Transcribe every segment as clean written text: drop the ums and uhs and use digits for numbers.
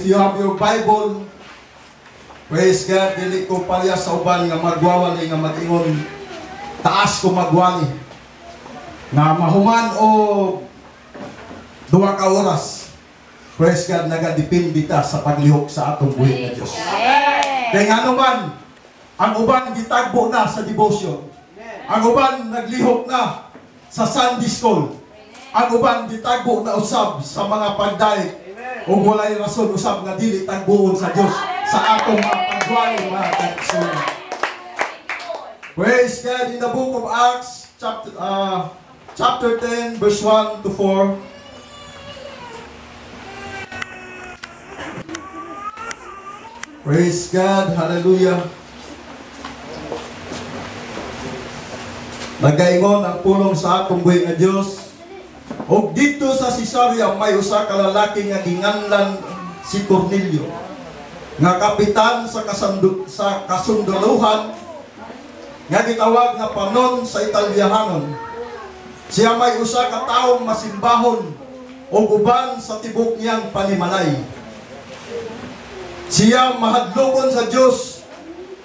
If you have your Bible, praise God, dili ko palya sa uban nga magwawali nga mag-ingon, taas ko magwali. Nga mahuman o 2 ka oras. Praise God, nagadepende ta sa paglihok sa atong buhi nga Dios. Kaya nga naman, ang uban gitagbo na sa devotion. Ang uban naglihok na sa Sunday school. Ang uban gitagbo na usab sa mga pagdaig. Ug walay rason usab nga dili tagbuon sa Dios sa atong mga pagwali, mga kaigsuonan. Praise God, in the book of Acts chapter 10 verse 1 to 4. Praise God, hallelujah. Nagaingon ang pulong sa atong buhi nga Dios. Og didto sa Cesarea may usa ka lalaki nga ginganlan si Cornelio, nga kapitan sa kasundaluhan nga gitawag nga panon sa Italyahanon. Siya may usa ka tawo masimbahon og uban sa tibok niyang panimalay. Siya mahadlokon sa Dios,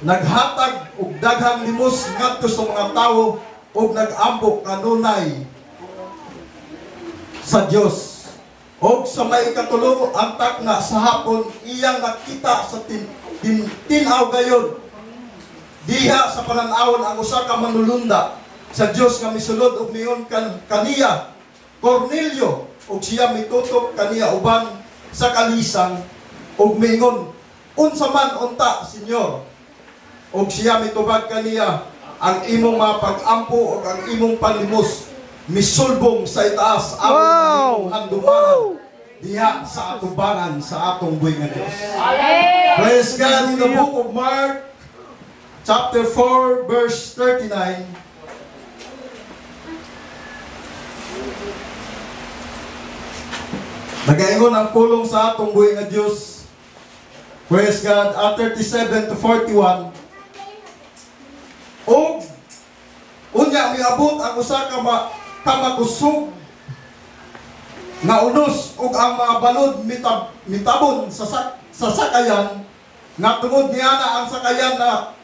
naghatag og daghang limos ngadto sa mga tawo ug nag-ampo kanunay sa Dios. Og sa may ikatulo antak na sa hapon iyang nakita sa tin-aw gayon diha sa panan-awon ang usa ka manulunda sa Dios nga misulod og miingon kaniya, Cornelio, og siya mitutok kaniya uban sa kalisang og miingon, unsa man unta, Senyor? Og siya mitubag kaniya, ang imong mga pag-ampo ug ang imong panlimos misulbong sa itaas aron mahimong handumanan diha sa atubangan sa atong buhi nga Dios. Praise God. In the book of Mark chapter 4 verse 39. Nagaingon ang pulong sa atong buhi nga Dios. Praise God. At 37 to 41. Og unya miabot ang usa ka kamakusog nga unos ug ang mga balod mitabon sa sakayan nga tungod niana ang sakayan na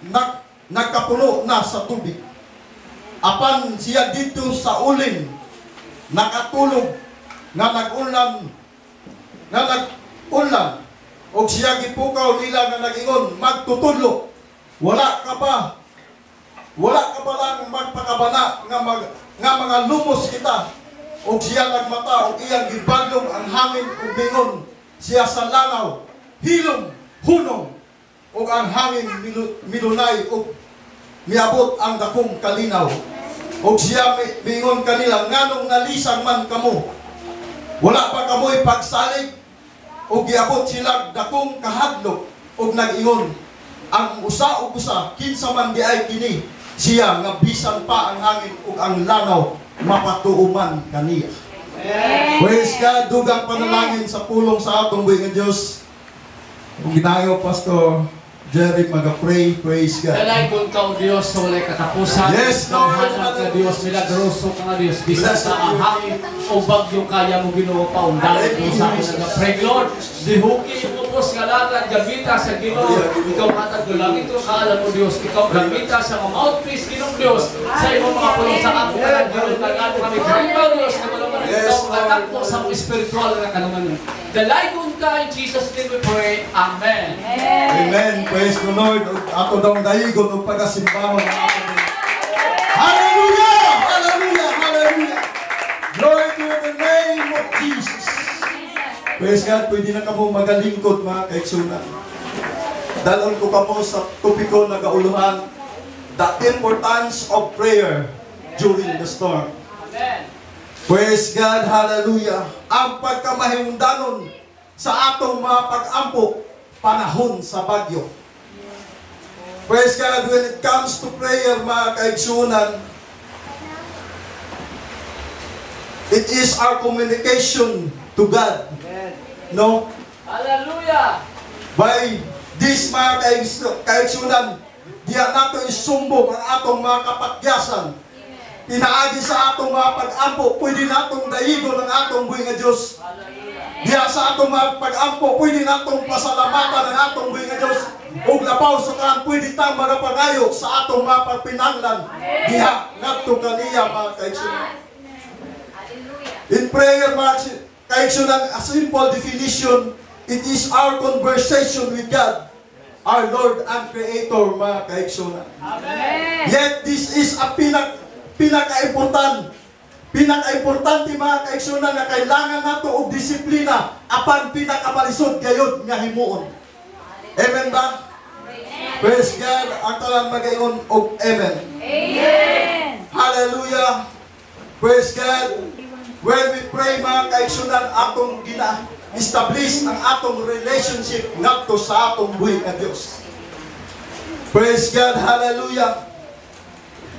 nagkapuno na sa tubig. Apan siya didto sa uling nakatulog nga nag-unlan og siya gipukaw nila nga nag-ingon, magtutudlo, wala ka pa lang magpakabana nga mga lumos kita. Og siya nagmata og iyang gibadlong ang hangin ug mingon siya sa langaw, hilom, hunong, ug ang hangin milunay ug miabot ang dakong kalinaw. Og siya mingon kanila, nganong nalisang man kamo, wala pa kamoy pagsalig? Ug giabot sila dakong kahadlok ug nag-ingon ang usa ug usa, kinsa man diay kini siya nga bisan pa ang hangin ug ang langaw mapatuoman kaniya. Praise God. Dugang panalangin sa pulong sa atong buhi nga Dios. Ug ginayo Pastor Jerry maga-pray. Praise God. Dalaygon ka o Dios sa walay katapusan. Yes, Lord. Gamhanan ka Dios, milagroso ka nga Dios. Bisan sa ang hangin o bagyo kaya mo Ginoo paundalan mo sa akin. Nag-pray, Lord. Dihuki yung ubos nga lahat gamita sa Ginoo. Ikaw hatag ko lang ito kaalam mo Dios. Ikaw gamita sa mga mouthpiece Ginoong Dios. Sa imong mga pulong sa ako ka Ginoo tagaan kami. Pray Dios na wala man ikaw katakbo sa mga espiritual nga kanungan. Dalaygon ka in Jesus name we pray. Amen. Amen. Praise the Lord. Ato daw dayigon og pagasimbahon. Hallelujah! Hallelujah! Hallelujah! Glory to the name of Jesus. Praise God. Pwede na kamo magalingkod mga kaigsunan. Dalon ko kamo sa topiko na gauluhan, the importance of prayer during the storm. Amen. Praise God. Hallelujah. Ang pagkamahimungdanon sa atong mga pag-ampo panahon sa bagyo. Praise God, when it comes to prayer, mga kaigsunan, it is our communication to God. No? Hallelujah! By this, mga kaigsunan, diya nato isumbong ang atong mga kapakyasan. Pinaagi sa atong mga pag-ampo, pwede natong dayigon ang atong buhi nga Diyos. Diha sa atong mga pag-ampo, pwede natong pasalamatan ang atong buhi nga Diyos. Ug labaw sa tanan, pwede tang magapangayo sa atong mga pagpinanglan diha ngadto kaniya, mga kaigsunan. In prayer, mga kaigsunan, a simple definition, it is our conversation with God, our Lord and Creator, mga kaigsunan. Amen. Yet this is a pinaka-importante, mga kaigsunan, nga kailangan nato og disiplina apan pinakamalisod gayud nga himuon. Amen ba? Praise God. Ang tanan magaingon og amen. Amen. Hallelujah. Praise God. When we pray, mga kaigsunan, atong gina-establish ang atong relationship ngadto sa atong buhi nga Dios. Praise God. Hallelujah.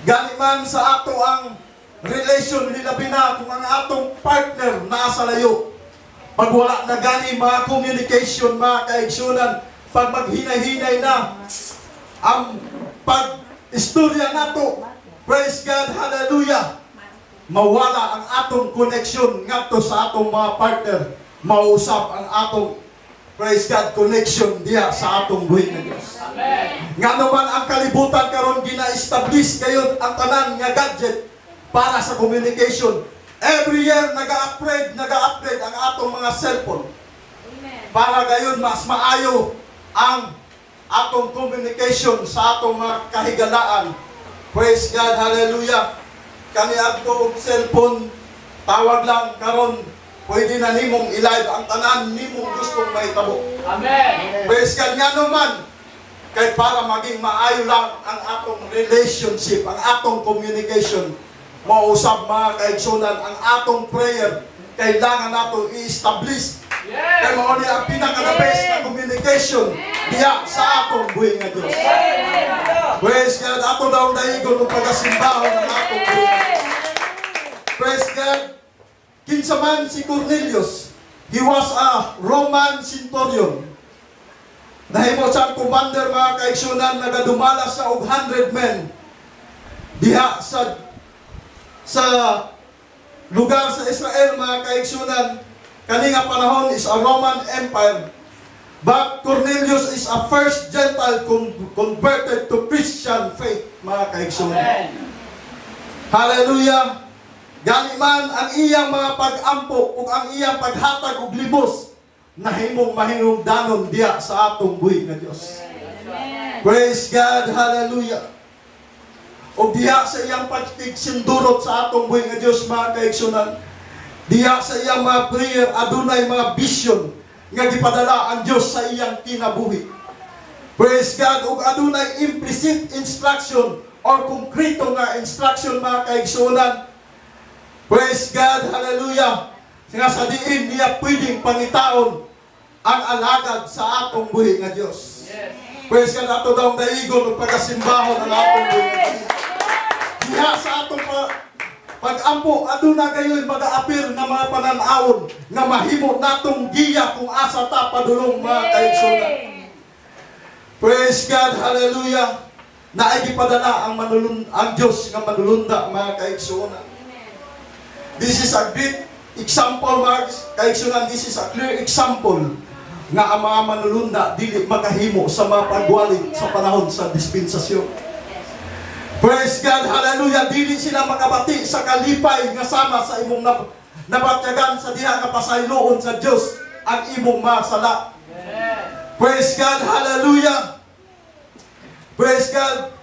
Gani man sa ato ang relation, hilabi na kung ang atong partner naa sa layo. Pag wala na gani mga communication, mga kaigsunan, pag maghinay-hinay na ang pag-istorya nato, praise God, hallelujah, mawala ang atong connection ngadto sa atong mga partner, mausap ang atong, praise God, connection diha sa atong buhi nga Dios. Amen. Nga naman ang kalibutan karon, gina-establish gayon ang tanan nga gadget para sa communication. Every year naga-upgrade ang atong mga cellphone para gayon mas maayo ang atong communication sa atong mga kahigalaan. Praise God, hallelujah. Kani adto og cellphone, tawag lang, karon pwede na nimong i-live ang tanan nimong gustong mahitabo. Amen. Praise God. Nga naman, kay para maging maayo lang ang atong relationship, ang atong communication, mausap, mga kaigsunan, ang atong prayer, kailangan nato i-establish. Kay mao ni ang pinaka-the best na communication diha sa atong buhi nga Dios. Praise God. Ato daw daigon og pagasimbahon ang atong buhi. Praise God. Kinsa man si Cornelius? He was a Roman centurion. Nahimo siyang commander, mga kaigsunan, nagadumala sa og 100 men diha sa lugar sa Israel, mga kaigsunan. Kani nga panahon is a Roman Empire. But Cornelius is a first Gentile converted to Christian faith, mga kaigsunan. Amen. Hallelujah! Gani man ang iyang mga pag-ampo ug ang iyang paghatag og limos nahimong mahinungdanon diha sa atong buhi nga Dios. Praise God, hallelujah. Ug diha sa iyang pagtigsindurot sa atong buhi nga Dios, mga kaigsunan, diha sa iyang mga prayer adunay mga vision nga gipadala ang Dios sa iyang kinabuhi. Praise God, ug adunay implicit instruction or konkreto nga instruction, mga kaigsunan. Praise God, hallelujah. Nga sa diin niya pwedeng pangitaon ang alagad sa atong buhi nga Dios. Praise God, ato daw daigon ug pagasimbahon ang atong buhi nga Dios. Diha sa atong pag-ampo, aduna gayoy mag-aapir nga mga pananawon nga mahimo natong giya kung asa ta padulong, mga kaigsunan. Praise God, hallelujah. Naay gipadala ang Dios nga manulunda, mga kaigsunan. This is a great example, mga kaigsunan, this is a clear example nga ang mga manulunda dili makahimo sa mga pagwali sa panahon sa dispensasyon. Praise God, hallelujah. Dili sila makabati sa kalipay nga sama sa imong nabatyagan sa diha nga pasayloon sa Dios ang imong masala. Praise God, hallelujah. Praise God.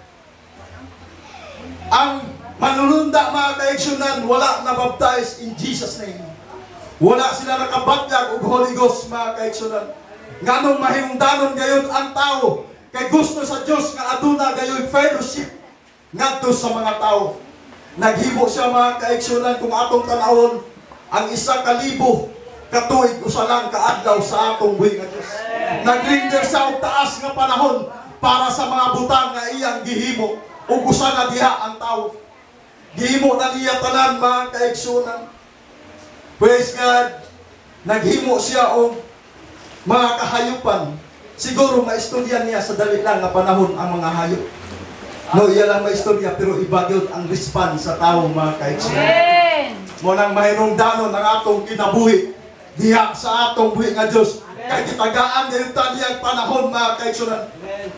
Ang manulunda, mga kaigsunan, wala na baptized in Jesus' name. Wala sila nakabatyag og Holy Ghost, mga kaigsunan. Nganong mahimungdanon gayon ang tao? Kay gusto sa Dios nga aduna gayon fellowship ngadto sa mga tao. Naghimo siya, mga kaigsunan, kung atong tanawon ang 1,000 ka tuig usa lang kaadlaw sa atong buhi nga Dios. Nag-render siya og taas nga panahon para sa mga butang nga iyang gihimo ug usa na diha ang tao. Gihimo na niya tanan, mga kaigsunan. Praise God. Naghimo siya og mga kahayupan. Siguro maistorya niya sa dali lang nga panahon ang mga hayop. No, iya lang maistorya, pero iba gyud ang response sa tao, mga kaigsunan. Amen. Mo nang mahinungdanon ang atong kinabuhi. Diha sa atong buhi nga Dios. Kay gitagaan gayud ta niyang panahon, mga kaigsunan.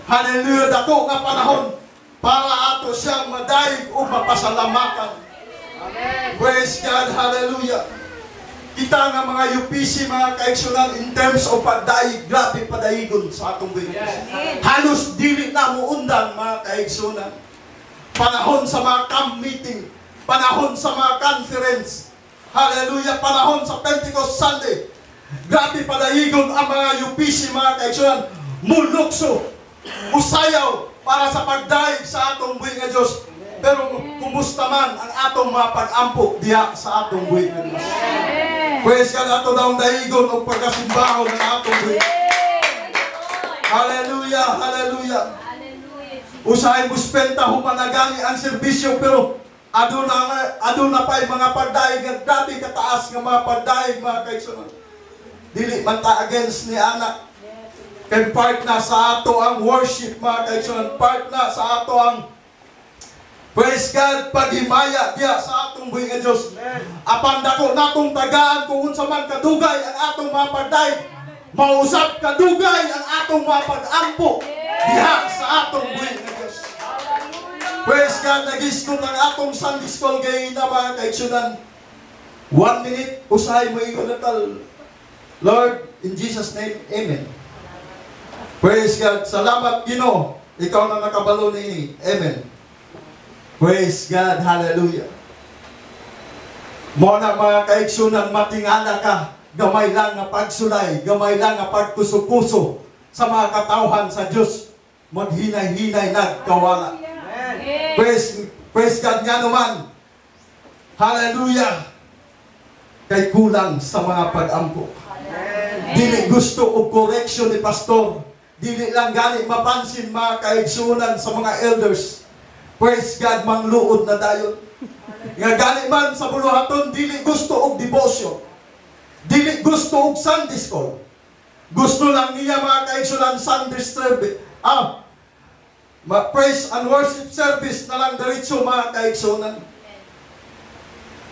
Hallelujah, dako nga panahon para ato siyang madayeg ug mapasalamatan. Praise God, hallelujah. Kita nga mga UPC, mga kaigsunan, in terms of pagdayeg, grabe padayigon sa atong buhi nga Dios. Halos dili na mo undang, mga kaigsunan. Panahon sa mga camp meeting, panahon sa mga conference, hallelujah, panahon sa Pentecost Sunday. Grabe padayigon ang mga UPC, mga kaigsunan, mulukso, musayaw para sa pagdayeg sa atong buhi nga Diyos. Pero kumusta man ang atong mga pag-ampo diha sa atong buhi nga Diyos? Praise God, ato daw dayigon og pagkasimbahon ng atong buhi. Hallelujah, hallelujah. Usahay mo-spend ta human na gani ang serbisyo, pero aduna pa'y mga pagdayeg nga grabe kataas nga mga pagdayeg, mga kaigsunan. Dili man ta against ni ana. Kay part na sa ato ang worship, mga kaigsunan, part na sa ato ang, praise God, paghimaya diha sa atong buhi nga Dios. Apan dako natong tagaan kung unsa man kadugay ang atong mga pagdayeg, mausap kadugay ang atong mga pag-ampo diha sa atong buhi nga Dios. Praise God, nagisgot ang atong Sunday school gay na, mga kaigsunan. One minute, usahay mo ingon natal. "Lord, in Jesus' name, Amen." Praise God. Salamat, Ginoo. Ikaw na nakabalo niini. Amen. Praise God. Hallelujah. Mo na, mga kaigsunan, matingala ka. Gamay lang nga pagsulay, gamay lang nga pagkuso-kuso sa mga katawhan sa Diyos. Maghinay-hinay nagkawala. Praise God nga naman. Hallelujah. Kay kulang sa mga pag-ampo. Dili gusto og correction ni pastor. Dili lang gani mapansin, mga kaigsunan, sa mga elders. Praise God, mangluod na dayon. Nga gani man sa buluhaton, dili gusto og devotion. Dili gusto og Sunday school. Gusto lang niya, mga kaigsunan, Sunday service. Praise and worship service na lang diretso, mga kaigsunan.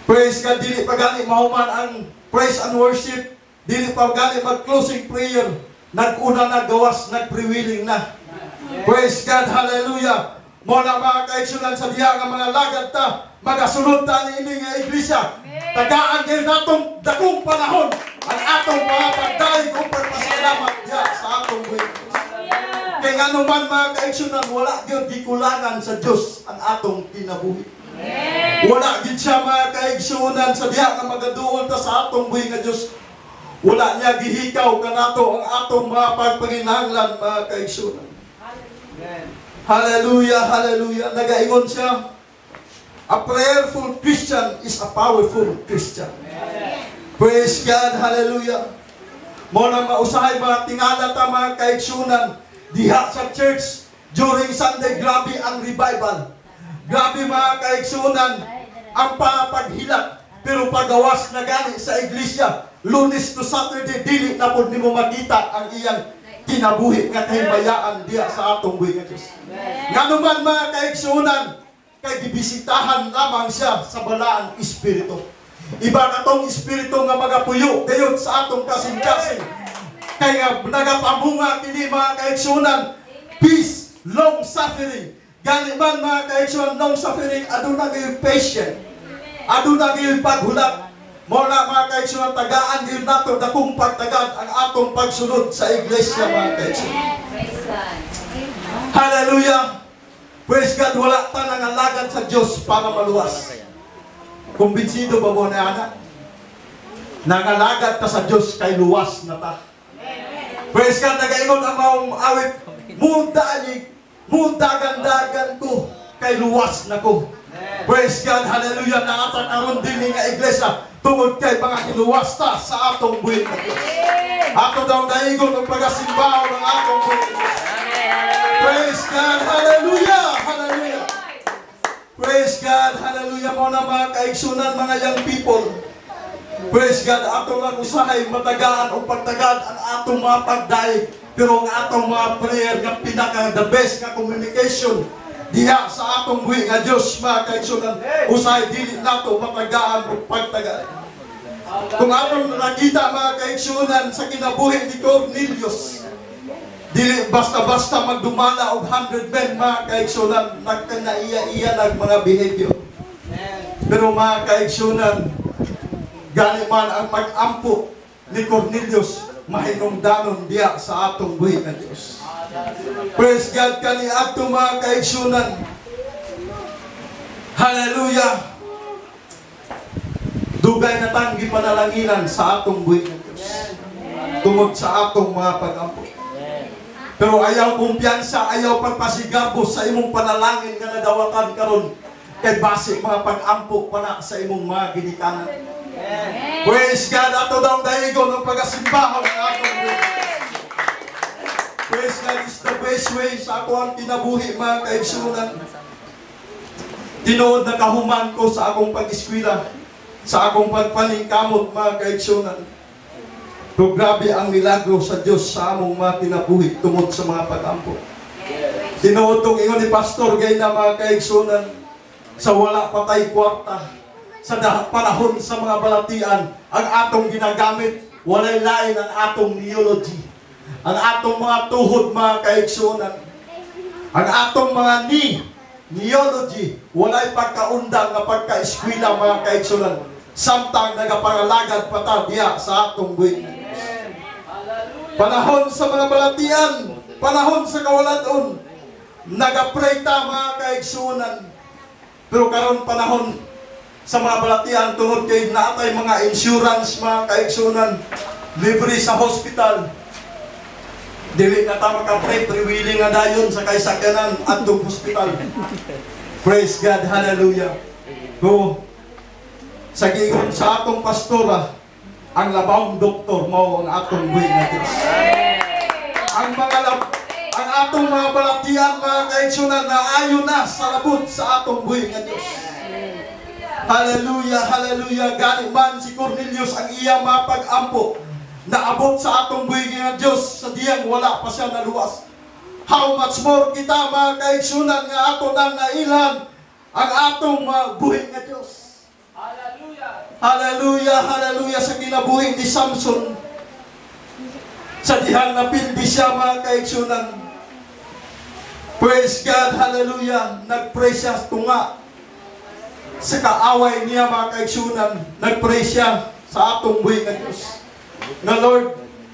Praise God, dili pa gani mahuman ang praise and worship, dili pa gani mag-closing prayer, nag-una na gawas, nag-prewiling na. Praise God, hallelujah. Mo na, mga kaigsunan, sa diha nga mga lagad ta, magasunod ta niini nga iglesia. Tagaan kayo natong dakong panahon ang atong mga pagdayeg ug pagpasalamat diha sa atong buhi. Kay ngano man, mga kaigsunan, wala gyud gikulangan sa Dios ang atong kinabuhi. Wala gid siya, mga kaigsunan, sa diha nga magaduol ta sa atong buhi nga Dios. Wala niya gihikaw kanato ang atong mga pagpanginahanglan, mga kaigsunan. Hallelujah, hallelujah. Nagaingon siya, "A prayerful Christian is a powerful Christian." Praise God, hallelujah. Mo na mausahay mga tingala ta, mga kaigsunan, diha sa church during Sunday, grabe ang revival. Grabe, mga kaigsunan, ang papaghilak. Pero pagawas na gani sa iglesia, Lunes to Saturday, dili na pod nimo makita ang iyang kinabuhi nga kahimayaan diha sa atong buhi nga Diyos. Ngano man, mga kaigsunan, kay gibisitahan lamang siya sa Balaang Espiritu. Iba katong espiritu nga magapuyo gayud sa atong kasing-kasing. Kay nga nagapamunga kini, mga kaigsunan, peace, long suffering. Gani man, mga kaigsunan, long suffering, aduna gayoy patient. Aduna gayoy paghulat. Mo na, mga kaigsunan, tagaan gyud nato dakong pagtagad ang atong pagsunod sa iglesia, mga kaigsunan. Praise God. Hallelujah! Praise God, wala ta nangalagad sa Diyos para maluwas. Kumbinsido ba mo na ana? Nangalagad ta sa Diyos kay luwas na ta. Praise God, nagaingon ang maong awit, "Mudayig, mudagan-dagan ko, kay luwas na ko." Praise God, hallelujah, naa ta karon dinhi nga iglesia, tungod kay mga hiluwas ta sa atong buhi nga Diyos. Ato daw daigon ang pagasimbaho ng atong buhi nga Diyos. Praise God, hallelujah, hallelujah. Praise God, hallelujah mo na, mga kaigsunan, mga young people. Praise God, ato lang usahay matagaan o pagtagad ang atong mga pagdayeg. Pero ang atong mga prayer nga pinaka the best nga communication diha sa atong buhi nga Dios, mga kaigsunan, usahay dili nato matagaan o pagtagad. Kung atong nakita, mga kaigsunan, sa kinabuhi ni Cornelius, dili basta-basta magdumala og 100 men, mga kaigsunan, nagkanaiya-iya nag mga behavior. Pero mga kaigsunan, gani man ang pag-ampo ni Cornelius, mahinungdanon diya sa atong buhi nga Diyos. Praise God kani adto, mga kaigsunan. Hallelujah! Dugay na tang gipanalanginan sa atong buhi nga Diyos tungod sa atong mga pag-ampo. Pero ayaw kumpiyansa, ayaw pagpasigabo sa imong panalangin nga nadawatan karon kay base mga pag-ampo pa na sa imong mga ginikanan. Praise God, ato daw daigon ang pagasimbahon ng atong buhi. Praise God is the best way sa ako ang kinabuhi, mga kaigsunan. Tinuod na kahuman ko sa akong pag-eskwela, sa akong pagpaningkamot, mga kaigsunan. Pero grabe ang milagro sa Diyos sa among mga kinabuhi tungod sa mga pag-ampo. Tinuod tong ingon ni Pastor gay na, mga kaigsunan, sa wala pa tay kwarta, sa panahon sa mga balatian, ang atong ginagamit, walay lain ang atong neurology. Ang atong mga tuhod, mga kaigsunan, ang atong mga knee, neurology, walay pagkaundang nga pagka-eskwela, mga kaigsunan. Samtang nagapangalagad pa ta diya sa atong buhi. Panahon sa mga balatian, panahon sa kawaladon, nagapray ta, mga kaigsunan. Pero karon panahon sa mga balatian, tungod kay naatay mga insurance, mga kaigsunan, libre sa hospital. Dili na ta makapray, pre-wheeling na dayon sa kaysakyanan adtong hospital. Praise God, hallelujah. Go. Sa giingon sa atong pastora, ang labawng doktor mao ang atong buhi nga Diyos. Ang atong mga balatian, mga kaigsunan, na ayon na sa labot sa atong buhi nga Diyos. Hallelujah, hallelujah. Gani man si Cornelius, ang iya mapag-ampo, naabot sa atong buhi nga Diyos sa diyang wala pa siya naluwas. How much more kita, mga kaigsunan, nga ato nang nailhan ang atong mga buhi nga Diyos. Hallelujah. Hallelujah, hallelujah, sa kinabuhi ni Samson. Sa dihang napildi siya, mga kaigsunan. Praise God, hallelujah. Nagpray siya tunga sa kaaway niya, mga kaigsunan. Nagpray siya sa atong buhi nga Diyos. Nga Lord,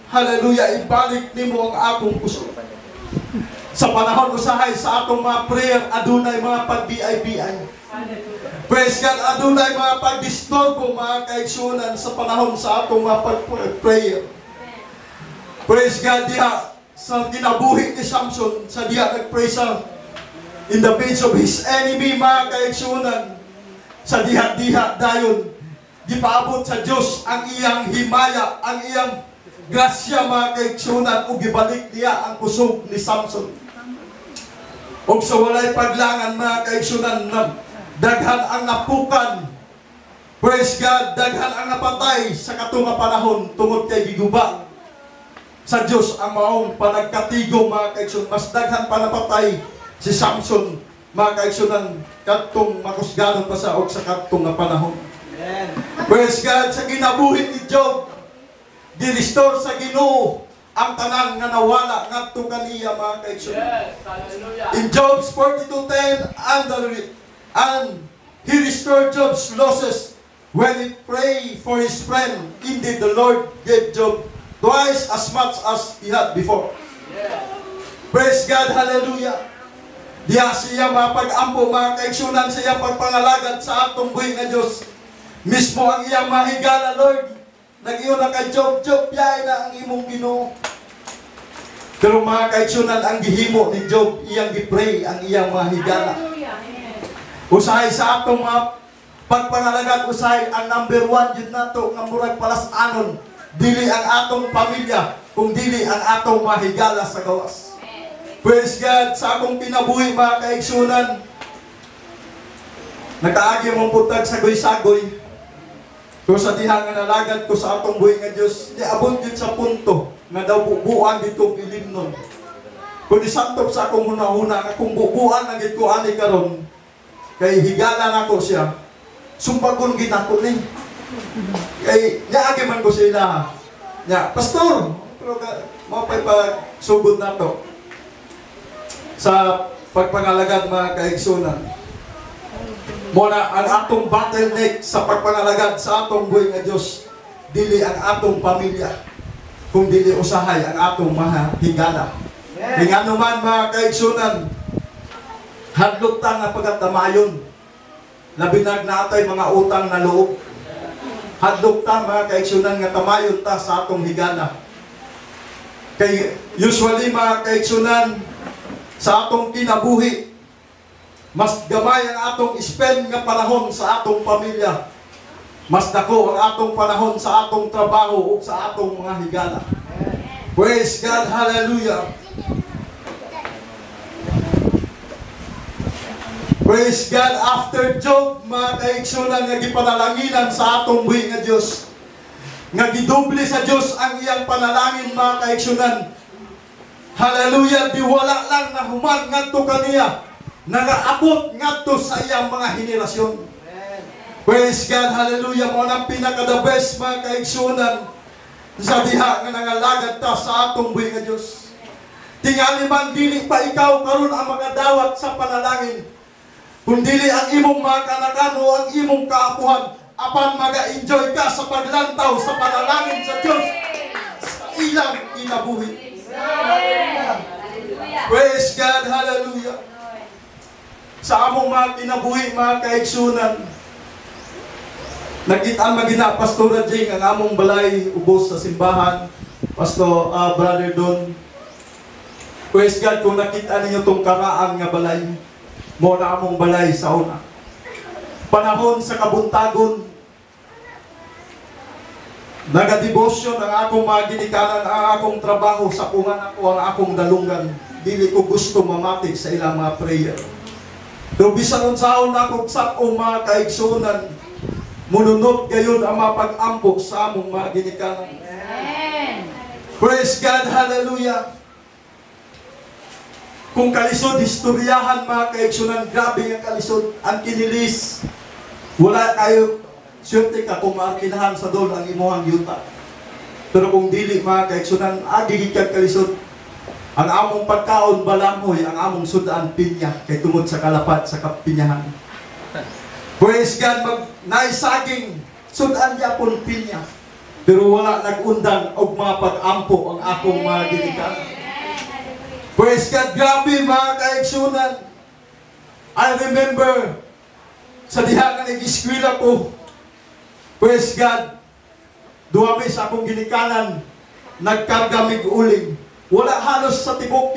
hallelujah, ibalik nimo ang akong kusog. Sa panahon usahay sa atong mga prayer, adunay mga pag-BI-BI. Praise God, adunay mga pagdisturbo, mga kaigsunan, sa panahon sa atong mga pag-prayer. Praise God, diha sa kinabuhi ni Samson, sa diha nagpray siya in the face of his enemy, mga kaigsunan. Sa diha-diha dayon, gipaabot sa Dios ang iyang himaya, ang iyang grasya, mga kaigsunan, ug gibalik niya ang kusog ni Samson. Og sa walay paglangan, mga kaigsunan, na daghan ang napukan. Praise God, daghan ang napatay sa katunga panahon tungod kay giguba sa Dios ang maong panagkatigo, mga kaigsunan. Mas daghan pa napatay si Samson, mga kaigsunan, kadtong makusganon pa sa og sa kadtong nga panahon. Praise God, sa kinabuhi ni Job, gi-restore sa Ginoo ang tanan nga nawala ngadto kaniya, mga kaigsunan. Yes, hallelujah. In Job 42:10, and he restored Job's losses when he prayed for his friend. Indeed, the Lord gave Job twice as much as he had before. Praise God, hallelujah. Diya siya mapag-ampo, mga kaigsunan, sa iyang pagpangalagad sa atong buhi nga Diyos. Mismo ang iyang mahigala, Lord, nag-iyon na kay Job, "Job, biyahe na ang imong Ginoo." Pero mga kaigsunan, ang gihimo ni Job, iyang gipray ang iyang mahigala. Usahay sa atong mga pagpangalagad, usahay ang number one yun nato nga murag palas-anon, dili ang atong pamilya, kung dili ang atong mahigala sa gawas. Praise God, sa akong kinabuhi, mga kaigsunan, nakaagi mong putag sagoy-sagoy. Pero sa diha nga nalagad ko sa atong buhi nga Diyos, niabot yun sa punto nga daw bubuan dito ilimnon. Kung isantop sa akong hunahuna nga kung bubuan na gid ko ani karon, kay higala nako siya, sumbagon gid nako ni. Kay niagi man ko sila. Nya, pastor, pero ka, mao pa'y pagsugod nato sa pagpangalagad, mga kaigsunan. Mo na ang atong bottleneck sa pagpangalagad sa atong buhi nga Dios, dili ang atong pamilya, kung dili usahay ang atong mga higala. Kay man, mga kaigsunan, hadlok ta nga pagkatamayon. Labi na natay mga utang na loob. Hadlok ta, mga kaigsunan, nga tamayon ta sa atong higala. Kay usually, mga kaigsunan, sa atong kinabuhi, mas gamay ang atong spend nga panahon sa atong pamilya. Mas dako ang atong panahon sa atong trabaho o sa atong mga higala. Praise God, hallelujah. Praise God, after Job, mga kaigsunan, nga gipanalanginan sa atong buhi nga Diyos, nga gidoble sa Diyos ang iyang panalangin, mga kaigsunan. Hallelujah, di wala lang na human ngadto kaniya, nagaabot ngadto sa iyang mga henerasyon. Praise God, hallelujah, mao nang pinaka the best, mga kaigsunan, sa diha nga nangalagad ta sa atong buhi nga Diyos. Tingali man dili pa ikaw karon ang makadawat sa panalangin, kung dili ang imong mga kanakan o ang imong kaapuhan, apan maga-enjoy ka sa paglantaw sa panalangin sa Diyos sa ilang kinabuhi. Praise God, hallelujah. Sa among mga kinabuhi, mga kaigsunan, nakita magina, Pastora Jing, ang among balay ubos sa simbahan, Pastor Brother Don. Praise God, kung nakita ninyo tong karaan nga balay, mo na among balay sa una. Panahon sa kabuntagon, nagadebosyon ang akong mga ginikanan, ang akong trabaho, sa kungan ako ang akong dalunggan. Dili ko gusto mamati sa ilang mga prayer. Pero bisan unsaon akong sak-o, mga kaigsunan, mununod gayon ang mga pag-ampo sa among mga ginikanan. Praise God, hallelujah. Kung kalisod, istoryahan, mga kaigsunan, grabe nga kalisod, ang kinilis. Wala kayo, swerte ka kung maarkilahan sa dol ang imuhang yuta. Pero kung dili, mga kaigsunan, agi gid kalisod. Ang among pagkaon balanghoy, ang among sudan pinya, kay tungod sa kalapat sa kapinyahan. Praise God, mag naisaging sudan yapon pinya. Pero wala nag-undang og mga pag-ampo ang akong mga ginikanan. Praise God, grabe, mga kaigsunan. I remember sa diha nga nag-eskwela ko. Praise God, duha mi sa akong ginikanan, nagkarga mig uling. Wala halos sa tibok.